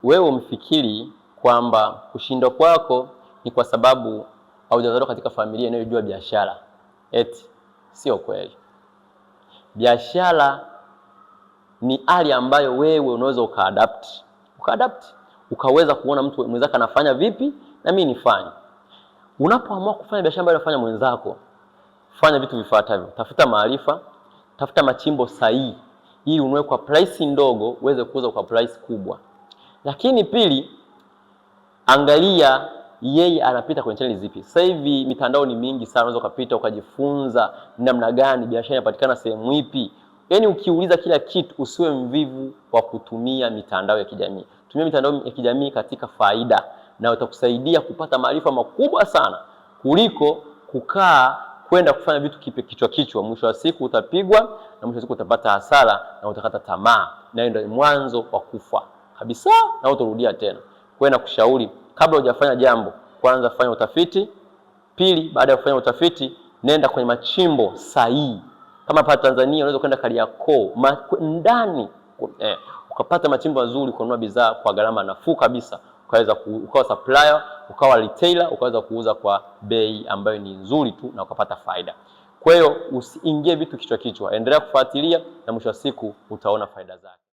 Wewe umefikiri kwamba kushindwa kwako ni kwa sababu haujazaliwa katika familia inayojua biashara. Eti sio kweli. Biashara ni hali ambayo wewe unaweza ukaadapt, ukaadapt ukaweza kuona mtu mwenzako anafanya vipi na mimi nifanye. Unapoamua kufanya biashara ambayo anafanya mwenzako, fanya vitu vifuatavyo: tafuta maarifa, tafuta machimbo sahihi ili ununue kwa price ndogo uweze kuuza kwa price kubwa. Lakini pili, angalia yeye anapita kwenye chaneli zipi. Sasa hivi mitandao ni mingi sana, unaweza ukapita ukajifunza namna gani biashara inapatikana sehemu ipi. Yaani ukiuliza kila kitu, usiwe mvivu wa kutumia mitandao ya kijamii. Tumia mitandao ya kijamii katika faida, na utakusaidia kupata maarifa makubwa sana kuliko kukaa kwenda kufanya vitu kipe kichwa kichwa. Mwisho wa siku utapigwa, na mwisho wa siku utapata hasara na utakata tamaa, na hiyo ndio mwanzo wa kufa kabisa, na utarudia tena. Kwa hiyo nakushauri kabla hujafanya jambo, kwanza fanya utafiti. Pili, baada ya kufanya utafiti, nenda kwenye machimbo sahihi. Kama hapa Tanzania unaweza kwenda Kariakoo ndani ukapata machimbo mazuri kununua bidhaa kwa gharama nafuu kabisa, ukaweza ukawa supplier, ukawa retailer, ukaweza kuuza kwa bei ambayo ni nzuri tu na ukapata faida. Kwa hiyo usiingie vitu kichwa kichwa, endelea kufuatilia na mwisho wa siku utaona faida zake.